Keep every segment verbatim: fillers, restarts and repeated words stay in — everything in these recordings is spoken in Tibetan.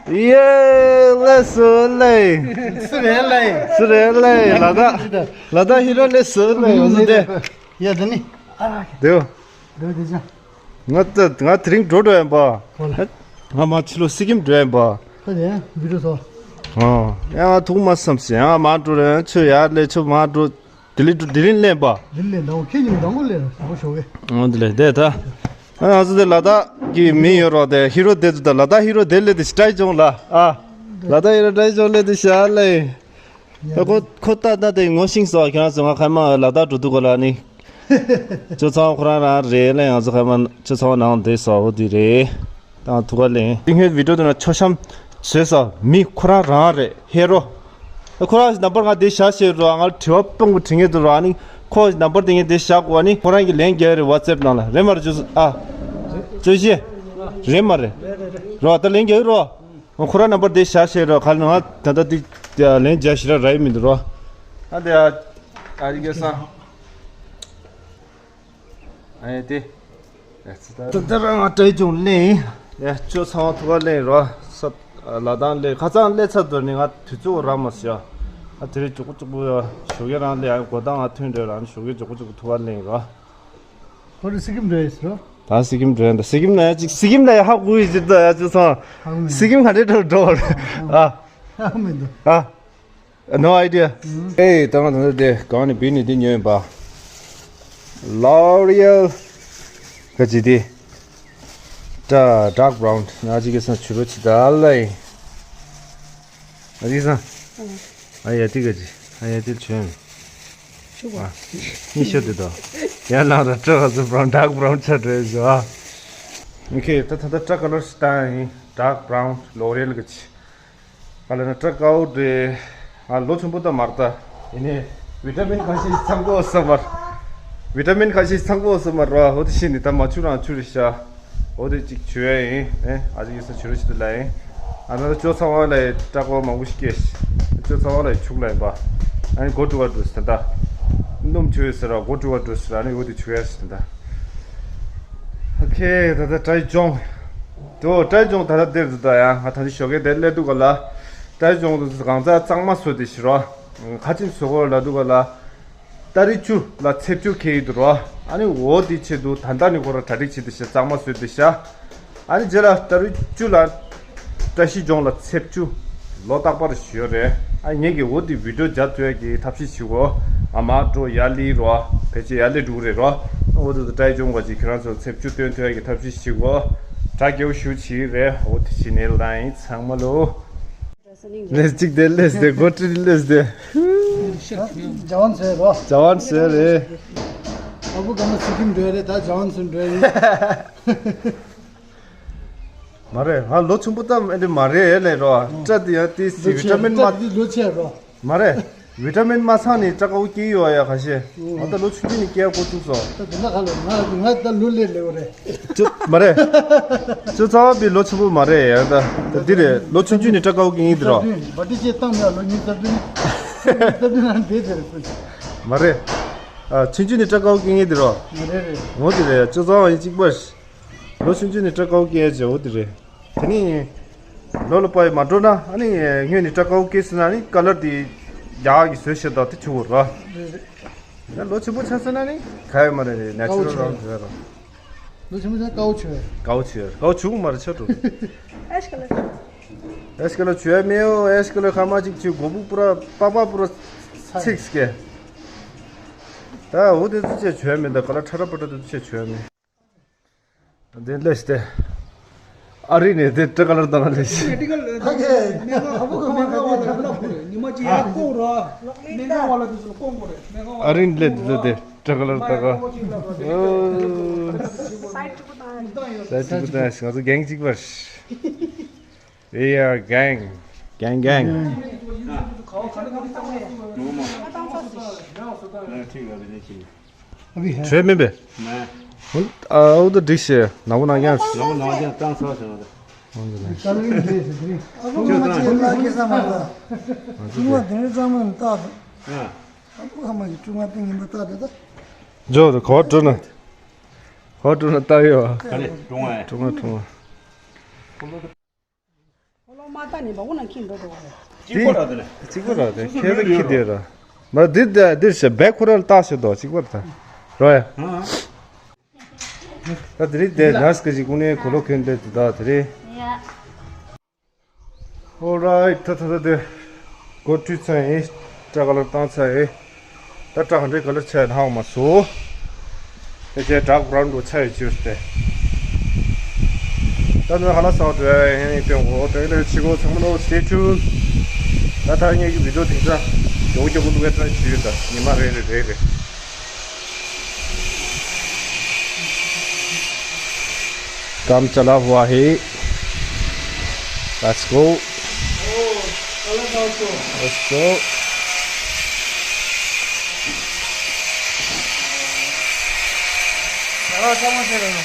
ཡེ་ལེ་སུ་ལེ། སུ་རེད་ལེ། སུ་རེད་ལེ། ལ་དྭགས་ལ་དྭགས་ཧི་རོ་ལེ་སུ་ལེ། འོ་ཟེ་དེ། ཡ་ད་ནི། ཨ་ར་གི། དེའོ། འགྲོ་དེ་ཅང་། ང་ད་ང་དེ་རིང་འགྲོ་འགྲོ་ཡིན་པ། ཧོ་ལ། ང་མ་ཕྱི་ལོ་སི་ཀིམ་འགྲོ་ཡིན་པ། ཁ་དེ་ཡང་བི་ཌིའོ་ཚོ། ཨོ། ཡང་ང་ཐུག་མ་བསམ་ཞིག་ཡང་མ་འགྲོ་རེད། ཆུ་ཡར་ལེ་ཆུ་མ་འགྲོ། དེ་ལི་དེ་ལི་ལེན་པ། དེ་ལི་ལེན་དང་ཁྱེད་ཉིད་དང་པོ་ལེན་དང་པོ་ཞོག་གི། ཨོ་དེ་ལེ་དེ་ད། ཨ་ང་ཚོ་དེ་ལ་དྭགས་ཀྱི་མི་ཡོད་རོགས་དེ་ཧི་རོ་དེ་ཚོ་ད་ལ་དྭགས་ཧི་རོ་དེ་ལེ་དེ་ཤི་ཏྲའི་ཅོང་ལ་ཨ། ལ་དྭགས་ཧི་རོ་ཏྲའི་ཅོང་ལེ་དེ་ཤ་ལེ། ད་ཁོ་ཁོ་ད་ད་དེ་ངོ་ཤེས་སོ་ཁྱེད་རང་ཚོ་ང་ཁ་མ་ལ་དྭགས་འགྲོ་དུས་གོ་ལ་ནི། ཅོ་ཚང་ཁོ་རང་རང་རེད་ལེ། ང་ཚོ་ཁ་མ་ཅོ་ཚང་ནང་དེ་སོ་བོ་དེ་རེད། དང་ཐུག་ག་ལེ། ཏིང་ཧེ་བི་ཌིའོ་དེ་ན་ཆོ་ཤམ་བཟོས་ས་མི་ཁོ་རང་རང་རེད་ཧེ་རོ། ཁོ་རང་ནམ་པར་ང་དེ་བཞག་ཤེས་རོ། ང་དྲི་བ་སྤུན་གུ་དྲི་ངེས་དུ་རོ། ཨ་ནི་ཁོ་ནམ་པར་དེ་ངས་དེ་བཞག་གོ། ཨ་ནི་ཁོ་རང་གི་ལན་རྒྱག་རེད་ཝ་ཙེབ་ནང་ལ། རེད་མ་རེད་ཅོ་ཨ། ཅོ་ཤེས། རེད་མ་རེད། རོ་ད་ལན་རྒྱག་རོ། ཁོ་རང་ནམ་པར་དེ་བཞག་ཤེས་རོ། ག་ལ་ང་ད་ལྟ་དེ་ལན་རྒྱག་ཤེས་ར་ར་ཡི་མི་འདུག་རོ། ཨ་དེ་ཨ་ཨ་རི་གེ་སང་། ཨ་ཡེ་དེ། ད་ལྟ་རང་ང་ཏྲའི་ཅོང་ལེན། ཡ་ཅོ་ཚང་བ་ཐུག་ག་ལེན་རོ། ས་ལ་དྭགས་ལེ་ཁ་ཚང་ལེ་ཚ་དོར་ནི་ང་དུས་ཚོད་རག་མ་སོང་། ཨ་དེ་རེ་ཅོག་པོ་ཅོག་པོ་ཡ་ཞོགས་ཀས་རང་ལེ་ཨ་གོ་ད་ང་ཐོན་འདྲ་རང་ཞོགས་ཀས་ཅོག་པོ་ཅོག་པོ་ཐུག་ག་ལེན་རོ། ཁོ་རེ་སི་ཀིམ་འགྲོ་ཡས་རོ། ད་སི་ཀིམ་འགྲོ་ཡས་ད་སི་ཀིམ་ན་ཡ་ཅིག་སི་ཀིམ་ན་ཡ་ཧ་གོ་ཡི་ཅིག་ད་ཡ་ཅོ་ཚང་། ཧ་གོ་མི་འདུག་སི་ཀིམ་ག་འདྲས་འགྲོ་འགྲོ་ར། ཨ། ཧ་གོ་མི་འདུག་ཨ། No idea. ཨེ་ད་ང་ད་དེ་གང་ནས་བི་ནས་དེ་ཉོས་ཡིན་པ། L'Oreal ག་ཅི་དེ། ད་dark brown ང་ཅི་གེ་སང་ཆུ་རོ་ཅི་ད་ལ་ཡིན། ང་ཅི་སང་། ཨ་ཡ་ཏི་ག་ཅི། ཨ་ཡ་ཏི་ཆོན། ཆུ་བ། ཨ། ནི་ཤོ་དེ་དོ། ཡ་ལང་ད་ཏྲ་ག་ཚོ་brown dark brown ཆ་འདྲ་ཡོད་ཟོ་ཨ། ཨོ་ཁེ་ད་ད་ད་ཏྲ་ཀ་ལར་སི་ཏན་ཡིན། dark brown L'Oreal ག་ཅི། ང་ལ་ན་སྐྲ་དཀར་པོ་འདྲ། ང་ལོ་ཆེན་པོ་ད་མ་རེད་ད། ཡིན་ནའི་ཝི་ཊ་མིན་ཁ་ཤས་ཚང་དགོས་བསམ་པར། ཝི་ཊ་མིན་ཁ་ཤས་ཚང་དགོས་བསམ་པར་རོ། འོ་དེ་བཞིན་ནི་ད་མ་ཆུ་རང་ཆུ་རེད་ཤག་འོ་དེ་གཅིག་བྱུ་ཡ་ཡིན། ཨེ་ཨ་ཅིག་ཡོད་ས་བྱུ་རུ་ཞིག་ཏུ་ལ་ཡིན། ཨ་ད་ཅོ་ཚང་བ་ལ་ཡི་སྐྲ་དཀར་པོ་མང་པོ་ཞིག་སྐྱེས་ཤག་ཅོ་ཚང་བ་ལ་ཡི་བྱུག་ལ་ཡིན་པ། ཨ་ནི་མགོ་བཀྲུ་བ་འགྲོ་ཟེར་ད། སྣུམ་བྱུག་ཡོད་ཟེར་ར་མགོ་བཀྲུ་བ་འགྲོ་ཟེར་ར་ཨ་ནི་འོ་དེ་བྱུག་ཡ་ཞིག་ད། ཨོ་ཁེ་ད་ད་ཏྲའི་ཅོང་། དོ་ཏྲའི་ཅོང་ད་ལྟ་དེར་འདུག་ད་ཡང་ང་ད་ནི་ཞོགས་ཀས་དེར་སླེབས་འདུག་ག་ལ། ཏྲའི་ཅོང་དུ་གང་ཚ་གཙང་མ་བཟོས་ཏེ་ཞི་རོ། ཁ་ཆེམས་བཟོ་གོ་ལ་འདུག་ག་ལ། ཏ་རིག་བཅུ་ལ་ཚེས་བཅུ་ཁེལ་ཡི་འདུག་རོ། ཨ་ནི་འོ་དེ་ཆེད་དུ་ད་ལྟ་ནི་ཁོ་ར་གྲ་སྒྲིག་བྱེད་དེ་ཤ་གཙང་མ་བཟོས་ཏེ་ཤ། ཨ་ནི་རྗེས་ལ་ཏ་རིག་བཅུ་ལ་བཀྲ་ཤིས་ལྗོངས་ལ་ཚེས་བཅུ་ལོ་རྟག་པར་ཞུ་ཡོད་རེད། ཨ་ངེད་ཀྱིས་འོ་དེ་བི་ཌིའོ་རྒྱག་ཐུབ་ཡ་གི་ཐབས་ཤེས་བྱེད་གོ་ཨ་མ་འགྲོ་ཡ་ལི་རོ། ཕལ་ཆེར་ཡ་ལི་འགྲོ་གི་རེད་རོ། འོ་དེ་ཚོ་ཏྲའི་ཅོང་ག་ཅིག་ཁྱེད་རང་ཚོ་ཚེས་བཅུ་སྟོན་ཐུབ་ཡ་གི་ཐབས་ཤེས་བྱེད་གོ་གྲ་རྒྱས་པོ་ཞུ་བྱེད་རེད། འོ་དེ་བྱེད་ནས་ལ་ཡིན་ཚང་མ་ལོ། ལེས་ཅིག་དེ་ལེས་དེ་གོ་ཏྲི་ལེས་དེ། ཇ་ཝན་ཟེར་རོ། ཇ་ཝན་ཟེར་རེད། ཨ་བུ་ག་མ་སི་ཀིམ་འགྲོ་རེད། ད་ཇ་ཝན་སུན་འགྲོ་རེད། མ་རེད། ང་ལོ་ཆུང་པོ་ཙམ་ཨེ་འདྲ་མ་རེད་ལས་རོ། སྐྲ་དེ་ཡང་དེ་སི་ཝི་ཊ་མིན་མ། ལོ་ཆེ་རོ། མ་རེད། ཝི་ཊ་མིན་མ་ཚང་ནས་སྐྲ་དཀར་པོ་སྐྱེ་ཡོད་ཡ་ཁ་ཤས། ང་ད་ལོ་ཆུང་ཆུང་ནས་སྐྱེ་ཡ་གོ་ཐུག་སོང་། ད་དེ་འདྲ་ཁ་ལོ་ང་ང་ད་ལོ་ལས་ལེའོ་རེད། ཅོ་མ་རེད། ཅོ་ཚ་བ་པའི་ལོ་ཆེན་པོ་མ་རེད་ཡ་ད། ད་འདི་རེད། ལོ་ཆུང་ཆུང་ནས་སྐྲ་དཀར་པོ་སྐྱེ་ངེས་འདི་རོ། བ་ཏི་ཅེ་བཏང་ཡ་ལོ་ཉིས་རྩ་བདུན། རྩ་བདུན་ནང་བསྡད་དེ་རེད། མ་རེད། ཨ་ཆུང་ཆུང་ནས་སྐྲ་དཀར་པོ་སྐྱེ་ངེས་འདི་རོ། མ་རེད་རེད། འོ་དེ་རེད། ཅོ་ཚ་བ་ཡིན་གཅིག་པ། ལོ་ཆུང་ཆུང་ནས་སྐྲ་དཀར་པོ་སྐྱེ་ཡ་ཅེ་འོ་དེ་རེད། དེ་ནི། ལོ་ལ་པའི་མ་འགྲོ་ན་ཨ་ནི་སྔོན་ནས་སྐྲ་དཀར་པོ་སྐྱེས་སོང་ན་ཨ་ནི་ཀ་ལར་དེ་རྒྱག་གི་བཟོས་ཤེས་དང་དེ་བྱུང་བ་ར། ཡང་ལོ་ཆེན་པོ་ཆགས་སོང་ན་ནི་ག་ཡོད་མ་རེད་རེད། ནེ་ཆུ་རལ་རང་བཟོས་ར། ལོ་ཆེན་པོ་ཆགས་དཀར་པོ་བྱུང་བས། དཀར་པོ་བྱུང་བས། དཀར་པོ་བྱུང་མ་རེད་ཆ་འགྲོ། ཨེཤ་ཀ་ལར། ཨེཤ་ཀ་ལར་བྱུང་ཡ་མེད་ཨོ། ཨེཤ་ཀ་ལར་ཁ་མ་ཅིག་བྱུང་མགོ་བུ་པུ་ར་པགས་པ་པུ་ར་ཚིག་སྐེ། ད་འོ་དེ་ཚོ་ཅེས་བྱུང་ཡ་མེད། ད་ཀ་ལར་ཁྲ་ཁྲ་པ་ཏྲ་དེ་ཚོ་ཅེས་བྱུང་ཡ་མེད། དེ་ལས་ཏེ། ཨ་རི་ནས་དེ་སྤྲི་ཀ་ལར་བཏང་ལས་ཤི། ཉི་མ་གཅིག་ཡར་ལྐོག་ར། སྨན་ཁང་བ་ལ་དེ་ཚོ་ལ་སྐོང་དགོས་རེད། སྨན་ཁང་བ་ལ། ཨ་རི་ནས་སླེབས་དུས་དེ་སྤྲི་ཀ་ལར་བཏང་ག་སའི་ཊི་ཀྲི་པུ་ཏན་ང་ཚོ་གེང་གཅིག་པར། We are gang. Gang gang. ཁྲོས་མིན་པས། མེད། ཨ་འུ་ད་འགྲིག་ཤེ་ནག་པོ་ནག་རྐྱང་། ནག་པོ་ནག་རྐྱང་བཏང་ཚར་ཟེར་བ་ད། ཨ་བུ་ང་ཅག་ལ་སྐྱེས་ས་མ་རེད། ཨ་བུ་ང་ཅག་ལ་སྐྱེས་ས་མ་རེད། ཨ་བུ་ང་དེ་རིང་གཙང་མ་ནས་བཏགས་ད། ཨ་བུ་ཁ་མ་ཞིག་ཀྲུང་ང་ཏིང་ངན་པ་བཏགས་ད་ད། ཇོ་ད་ག་བ་འགྲོ་ན། ག་བ་འགྲོ་ན་བཏགས་ཡོད་བ། ག་ནས་ཀྲུང་ང་ཡ། ཀྲུང་ང་ཀྲུང་ང་། ཁོ་ལོ་མ་ལྟ་ནི་འབའ་ཁོ་ན་ཁྱི་འགྲོ་འགྲོ་བ་རེད། གཅིག་པ་ར་དེ་ལས། གཅིག་པ་ར་དེ་ཁྱེད་ལ་ཁྱི་དེ་ར། མ་འདི་འདི་འདིར་བྱས་བེ་ཁོ་ར་ལ་བཏགས་བྱེད་དོ་གཅིག་པ་ར་ད། རོ་ཡ། ད་དེ་རིང་དེ་ནར་སི་གི་ཅིག་ཀུན་ནས་གོ་ལོ་གྱོན་དེ་དེ་ད་དེ་རིང་། Alright, ད་ད་ད་དེ་སྒོ་བཀྲུས་ཚར་ཡིན། སྐྲ་ག་ལེར་བཏང་ཚར་ཡིན། ད་སྐྲ་ག་འདྲའི་ག་ལེར་ཆགས་ཡོད་ཧ་གོ་མ་སོང་། དེ་ཆེ་ཌརྐ་བྷ་རའུན་འགྲོ་ཆགས་ཡོད་ཅིར་ཏེ། ད་ནི་ཧ་ལ་སང་འགྲོ་ཡ་ཡིན་སྟོན་གོ། དེ་ལས་ཕྱི་གོ་ཚང་མ་ལོ་stay tuned། ད་ད་ངེད་ཀྱི་བི་ཌིའོ་དེང་སང་མགྱོགས་མགྱོགས་པོ་བླུག་ཡ་ཊ་རའེ་བྱེད་ཡོད། ད་ཉི་མ་རེ་རེ་རེ་རེ། काम चला हुआ है। Let's go। Let's go। Zdravo. Zdravo.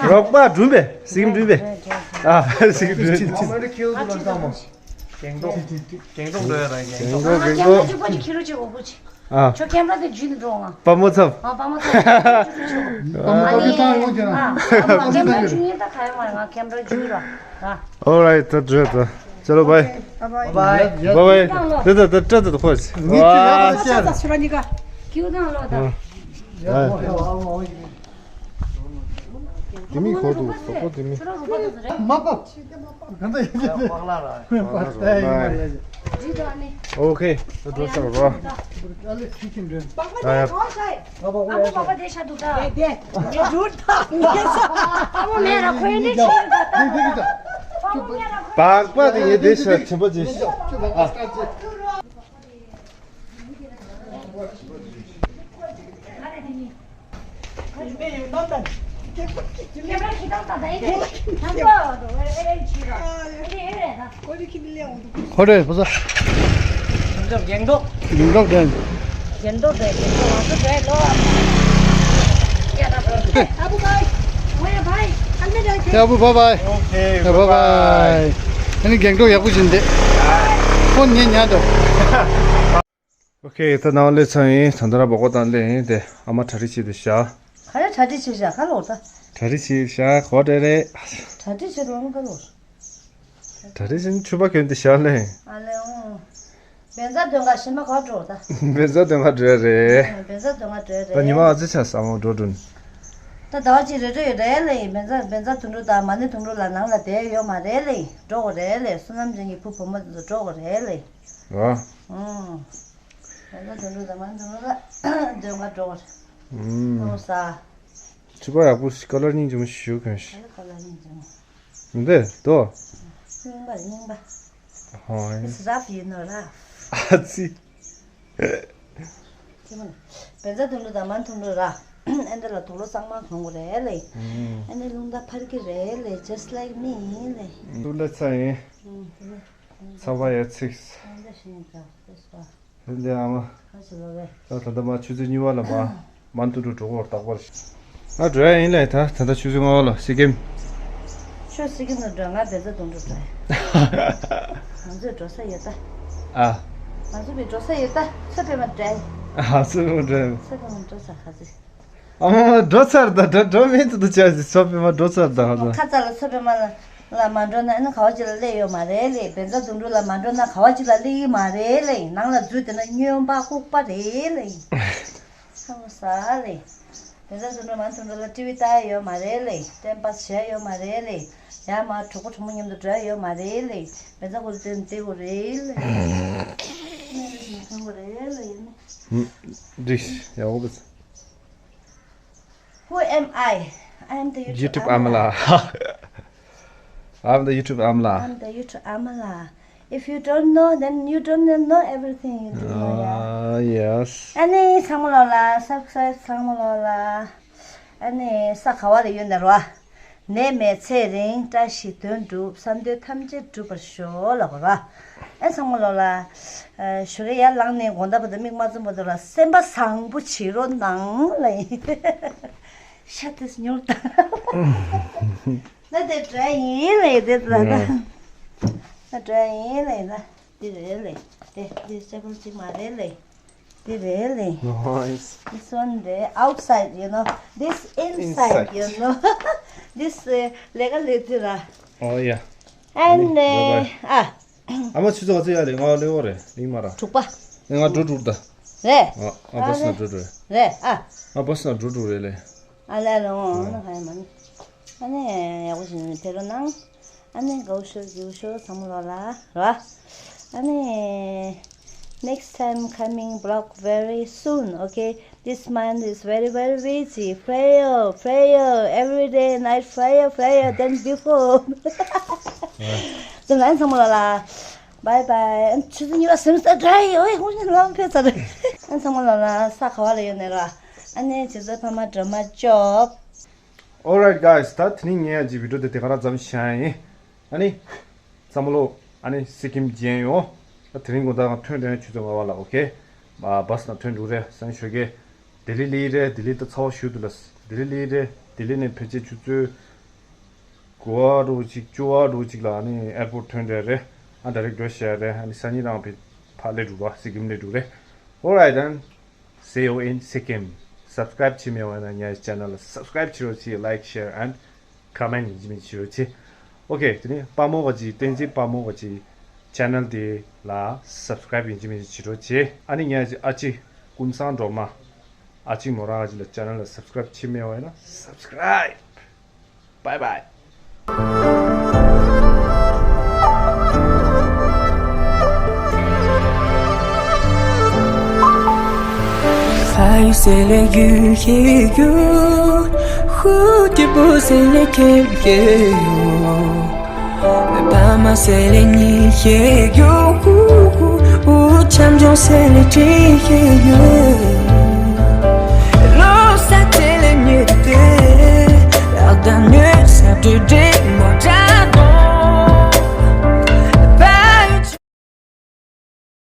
རོགས་པ་སྒྲུང་པས། སིག་སྒྲུང་པས། ཨ། སིག་སྒྲུང་། གེང་ཏོག་གེང་ཏོག་འགྲོ་ཡ་ར་གེང་ཏོག་གེང་ཏོག་གེང་ཏོག་ཁྱོད་ཁྱེད་རང་དེ་བརྒྱུད་ནས་འགྲོ་ང་། ཨ། ཁྱོད་ཁེམ་ར་དེ་བརྒྱུད་ནས་འགྲོ། ཨ། པ་མོ་ཚབ། ཨ། པ་མོ་ཚབ། ཨ་ནི། ཨ། ཁེམ་ར་བརྒྱུད་ནས་ད་ག་ཡོང་བ་ང་ཁེམ་ར་བརྒྱུད་ར། ཨ། Alright, ད་འགྲོ་ད། चलो bye। Bye bye। Bye bye। དེ་ད་ད་ད་ད་ཁོ། ངས་ཁྱོད་ཡག་པོ་བཤད། ད་ཁྱོད་རང་གཉིས་ཀ། ཀྱུ་དང་ལོ་དང་། དེ་མི་གོ་འདུག་སོག་པོ་དེ་མི། མ་པ། ག་འདྲ་ཡིན་ཟེར། ཨོ་ཁེ། ད་འགྲོ་ཚར་རོ། ཨ་ལེ་ཁྱི་ཁྱི་འདྲ། ད་ཡ། ཨ་པ་པ་དེ་ཤ་འདུག་ད། དེ་དེ་འདྲུད་ད། ཨ་མོ་མེད་ར་ཁོའི་ནི་ཆེ་ད། པགས་པ་དེ་ངས་དེ་ཤ་ཆེན་པོ་ཅིག་ཨ། ཧོ་རེ་བུ་ཚ། རྒྱང་ཐོག་རྒྱང་ཐོག་དེ། རྒྱང་ཐོག་དེ་རྒྱང་ཐོག་ང་ཚོ་བྲོས་ལོ། ཨ་བུ་བའི། ཨ་བུ་བའི། Okay, bye bye. ཨ་ནི་རྒྱང་ཐོག་ཡག་པོ་ཞིག་འདེད། ཕོན་ཉན་ཉན་འདུག་ཨོ་ཁེ། ད་ནང་སླེབས་ཚར་ཡིན། ད་ལྟ་ར་སྦག་སྦག་བཏང་སླེབས་ཡིན་ཏེ། ཨ་མ་གྲ་སྒྲིག་བྱེད་དུ་བཞག་ག་རེ་གྲ་སྒྲིག་བྱེད་བཞག་ག་ལོར་ད། གྲ་སྒྲིག་བྱེད་བཞག་གོ་དྲན་རེད། གྲ་སྒྲིག་བྱེད་དུ་ཨ་མ་ག་ལོར། གྲ་སྒྲིག་བྱེད་ཕྱུ་པ་གྱོན་ཏེ་བཞག་ལེ། ཨ་ལེ་འོང་། བན་ཛ་དོན་ག་ཤེས་མ་ག་འགྲོ་ད། བན་ཛ་དོན་ག་འགྲོ་རེད། བན་ཛ་དོན་ག་འགྲོ་རེད། ད་ཉི་མ་ཨ་ཙི་ཆ་ས་མོ་འགྲོ་འགྲོ་ནི། ད་ཟླ་བ་གཅིག་རེ་འགྲོ་ཡོད་རེད་ལེ། བན་ཛ་བན་ཛ་དོན་གྲུབ་དང་མ་ཎི་དོན་གྲུབ་ལ་ནང་ལ་བསྡད་ཡོད་མ་རེད་ལེ། འགྲོ་དགོས་རེད་ལེ། བསོད་ནམས་ཅན་གྱི་བུ་བུ་མོ་དེ་ཚོ་འགྲོ་དགོས་རེད་ལེ། ར། ཨང་། ད་ལྟ་དོན་གྲུབ་དང་མ་དོན་གྲུབ་ལ་དོན་ག་འགྲོ་བར། ཨང་། ཨོ་ས། ཕྱུ་པ་ཡག་པོ་ཞིག་ཀ་ལར་སྙིང་རྗེ་མོ་ཞིག་ཞུ་གོ་ཞིག་ད་ལྟ་ཀ་ལར་སྙིང་རྗེ་མོ། འདི་དོ། རྙིང་པ་རྙིང་པ། ཧོ། It's rough, you know, rough. ཨ་ཙི། དེ་མིན། བན་ཛ་དོན་གྲུབ་དང་མ་དོན་གྲུབ་ར། ཨེ་འདི་ལ་དུག་ལོག་གཙང་མ་གྱོན་དགོས་རེད་ལེ། ཨེ་འདི་རླུང་རྟ་འཕར་གྱི་རེད་ལེ། Just like me ལེ། དུག་ལོག་ཚ་ཡིན། ཚ་བ་ཡ་ཚིགས། འདི་ཨ་མ། ད་ད་ལྟ་མ་ཆུ་ཚོད་གཉིས་པ་ལ་མ་མ་འདུག་འགྲོ་འགྲོ་བར་རྟག་པར། ང་འགྲོ་ཡ་ཡིན་ལེ། ད་ད་ལྟ་ཆུ་ཚོད་ལྔ་པ་ལ་སི་ཀིམ། ཁྱོད་སི་ཀིམ་ལ་འགྲོ། ང་བན་ཛ་དོན་གྲུབ་འགྲོ་ཡ། ང་ཚོས་འགྲོ་ས་ཡོད་ད། ཨ། ང་ཚོ་བི་འགྲོ་ས་ཡོད་ད། ཚོད་དཔེ་མ་འགྲོ་ཡ། ཨ་ཚོད་དཔེ་མ་འགྲོ་ཡ། ཚོད་དཔེ་མ་འགྲོ་ས་ཁ་ཚིག་ཨ་མ་མ་འགྲོ་ཚར་ད། འགྲོ་འགྲོ་མིན་དུ་དུ་ཆ་ཞིག་ཚོད་དཔེ་མ་འགྲོ་ཚར་ད་ཧ་ད། ཁ་ཚ་ལ་ཚོད་དཔེ་མ་ལ་ལ་མ་འགྲོ་ན་ཨ་ནི་ག་བ་ཅིག་ལ་སླེབས་ཡོད་མ་རེད་ལེ། བན་ཛ་དོན་གྲུབ་ལ་མ་འགྲོ་ན་ག་བ་ཅིག་ལ་སླེབས་ཡོད་མ་རེད་ལེ། ནང་ལ་འཛུལ་བསྡད་ན་སྨྱོན་པ་ལྐུགས་པ་རེད་ལེ། ཁམས་ས་ལེ། བན་ཛ་དོན་གྲུབ་མ་དོན་གྲུབ་ལ་ཊི་ཝི་ལྟ་ཡ་ཡོད་མ་རེད་ལེ། ཊེམ་པཱས་བྱས་ཡོད་མ་རེད་ལེ། ཡར་མར་གྲོགས་པོ་གྲོགས་མོ་མཉམ་དུ་འགྲོ་ཡ་ཡོད་མ་རེད་ལེ། བན་ཛ་ཁོ་ཚོ་བསྟན་བསྡད་དགོས་རེད་ལེ། ཨ་ནི་ཁོ་ཚོ་བསྟན་དགོས་རེད་ལེ། ཡིན་ནི། འགྲིག་ཡག་པོ་བས། Who am I? I'm the YouTube Amala. I'm the YouTube Amala. I'm the YouTube Amala. If you don't know, then you don't know everything. You don't know, yeah. Ah, yes. ཨ་ནི་ཚང་མ་ལོ་ལ་subscribe ཚང་མ་ལོ་ལ། ཨ་ནི་ས་ག་བ་ལ་ཡོད་ན་རོ། ནད་མེད་ཚེ་རིང་བཀྲ་ཤིས་དོན་འགྲུབ་བསམ་འདོད་ཐམས་ཅད་འགྲུབ་པར་ཤོག་ལབ་རོ། ཨ་ཚང་མ་ལོ་ལ། ཞོར་ཡར་ལངས་ནས་དགོང་དག་བར་དུ་མིག་མ་བཙུམ་བར་དུ་ལ་སེམས་པ་བཟང་པོ་བྱེད་རོགས་གནང་ལ་ཡིན། ཤ་དེ་སྨྱུར་དང་། ན་དེ་འདྲ་ཡིན་ལེ་དེ་ལ་ན། ན་འདྲ་ཡིན་ལེ་ན། དེ་རེད་ལེ། དེ་དེ་སེ་ཕོལ་ཅིག་མ་རེད་ལེ། དེ་རེད་ལེ། Nice. This one རེད། Outside, you know. This inside, you know. This ལས་ཀ་ལས་དེ་ར། Oh, yeah. And ཨ། ཨ་མ་ཆུ་ཚོད་ག་ཚོད་ཡ་ལེ། ང་ལེ་འོ་རེད་ལིང་མ་ར། དྲུག་པ། ང་འགྲོ་འགྲོ་ད། རེད། ཨ་ཨ་བ་སི་ན་འགྲོ་འགྲོ་རེད། རེད་ཨ། ཨ་བ་སི་ན་འགྲོ་འགྲོ་རེད་ལེ། ཨ་ལ་ལ་འོང་ན་ཧ་ཡ་མ་ནི། ཨ་ནི་ཡག་པོ་ཞིག་ནི་ཕེ་རོ་ནང་། ཨ་ནི་དགའ་བོ་ཤོར་སྐྱིད་པོ་ཤོར་ཚང་མ་ལོ་ལ་ར། ཨ་ནི། Next time coming vlog very soon, okay? This month is very, very busy. Prayer, prayer, every day night prayer, prayer, then before. ཙམ་ལན་ཚང་མ་ལ་ལ། Bye bye. ཨན་ཆུ་ཚོད་གཉིས་པ་སེམས་ས་dry ཡོད་ཧུང་ཉིན་ལམ་ཕེ་ཚར། ཨན་ཚང་མ་ལ་ལ་ས་ག་བ་ལ་ཡོད་ནས་ར། ཨ་ནི་ཆུ་ཚོད་ཕ་མ་drama job. Alright guys, ད་དེ་རིང་ངས་ཡང་ཅིག་video དེ་དེ་ག་རང་ཙམ་བཞག་ཡིན། ཨ་ནི། ཚང་མ་ལོ། ཨ་ནི་སི་ཀིམ་མཇལ་ཡོང་། ད་དེ་རིང་དགོང་དག་ང་ཐོན་དྲན་ཆུ་ཚོད་ལྔ་པ་ལ་ཨོ་ཁེ། བ་སི་ན་ཐོན་འགྲོ་རེད་སང་ཞོགས་ཀས། ལྡི་ལི་ལི་རེད། ལྡི་ལི་ད་ཚ་བ་ཞུ་འདུག་ལ། ལྡི་ལི་ལི་རེད། ལྡི་ལི་ནས་ཕལ་ཆེར་ཆུ་ཚོད་དགུ་པ་རུ་ཅིག་བཅུ་པ་རུ་ཅིག་ལ་ཨ་ནི་ཨེར་པོར་ཐོན་འདྲ་རེད། ཨ་direct འགྲོ་བྱས་རེད། ཨ་ནི་སང་ཉིན་རང་ཕེ་ཕ་ལས་འགྲོ་ར་སི་ཀིམ་ལས་འགྲོ་རེད། Alright then. See you in Sikkim. Subscribe བྱེད་མེད་པ་ན་ངའི་channel ལ་subscribe བྱེད་རོགས་གྱིས། Like, share and comment ཡིན་གཅིག་མིན་གཅིག་བྱེད་རོགས་གྱིས། Okay དེ་ནས་དཔའ་མོ་བ་གྱི་བསྟན་འཛིན་དཔའ་མོ་བ་གྱི་channel དེ་ལ་subscribe ཡིན་གཅིག་མིན་གཅིག་བྱེད་རོགས་གྱིས། ཨ་ནི་ངའི་ཨ་ཅེ་ཀུན་བཟང་སྒྲོལ་མ། ཨ་ཅེ་མོ་རང་ཨ་ཅེ་ལ་channel ལ་subscribe བྱེད་མེད་པ་ཡིན་ན་subscribe. Bye bye.